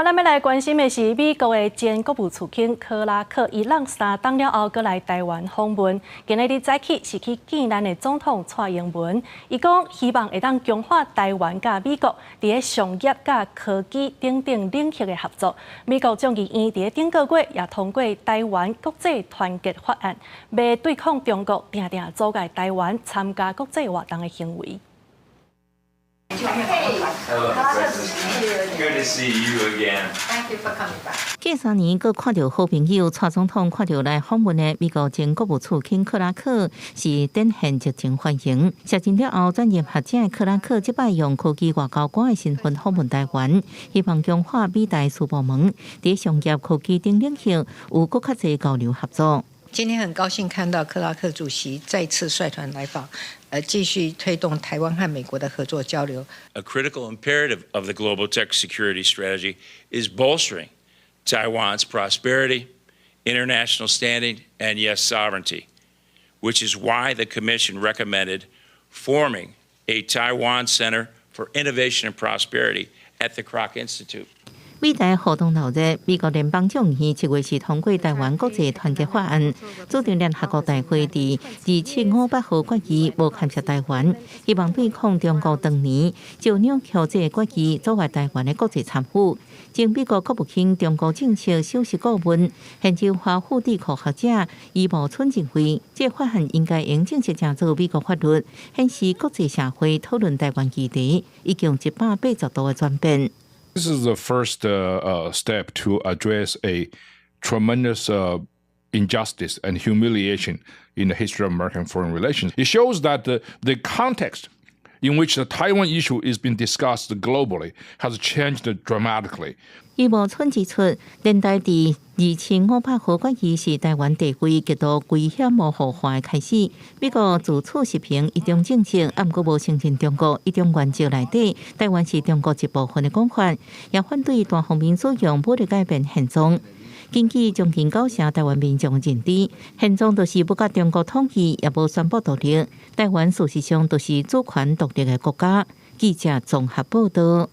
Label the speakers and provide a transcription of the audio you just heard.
Speaker 1: 咱欲來關心的是美國的前國務次卿柯拉克，伊挵3冬了後，閣來臺灣訪問。今仔日早起是去見咱的總統蔡英文，伊講希望會當強化臺灣佮美國佇咧商業佮科技等等領域的合作。美國眾議院佇咧頂個月也通過臺灣國際團結法案，欲對抗中國定定阻礙臺灣參加國際活動的行為。
Speaker 2: Hello, President. Good to see you again.
Speaker 3: Thank you for coming back.
Speaker 4: 過3年，閣看著好朋友蔡總統，看著來訪問的美國前國務次卿克拉克，是展現熱情歡迎。卸任了後轉任學者的克拉克，這擺用科技外交官的身份訪問臺灣，希望強化美台四部門佇商業科技等領域有閣較濟交流合作。
Speaker 3: 今天很高興看到克拉克主席再次率團來訪，繼續推動台灣和美國的合作交流。
Speaker 2: A critical imperative of the global tech security strategy is bolstering Taiwan's prosperity, international standing, and yes, sovereignty, which is why the Commission recommended forming a Taiwan Center for Innovation and Prosperity at the Kroc Institute.
Speaker 4: 美台互動鬧熱，美國聯邦眾議院7月時通過臺灣國際團結法案，主張聯合國大會佇2758號決議無干涉臺灣，希望對抗中國當年就扭曲這個決議阻礙臺灣的國際參與。前美國國務卿中國政策首席顧問、現任華府智庫學者余茂春認為，這個法案應該用正式成做美國法律，顯示國際社會討論臺灣議題已經180度的轉變。
Speaker 5: This is the first step to address a tremendous injustice and humiliation in the history of American foreign relations. It shows that the context in which the Taiwan issue is being discussed globally has changed dramatically.
Speaker 4: 余茂春指出，聯大佇2758號決議是臺灣地位極度危險模糊化的開始。美國自此實行一中政策，毋過無承認中國一中原則內底，臺灣是中國一部分的講法，也反對單方面使用武力改變現狀。根據將近9成臺灣民眾認知，現狀就是無共中國統一，也無宣布獨立。臺灣事實上就是主權獨立的國家。記者綜合報道。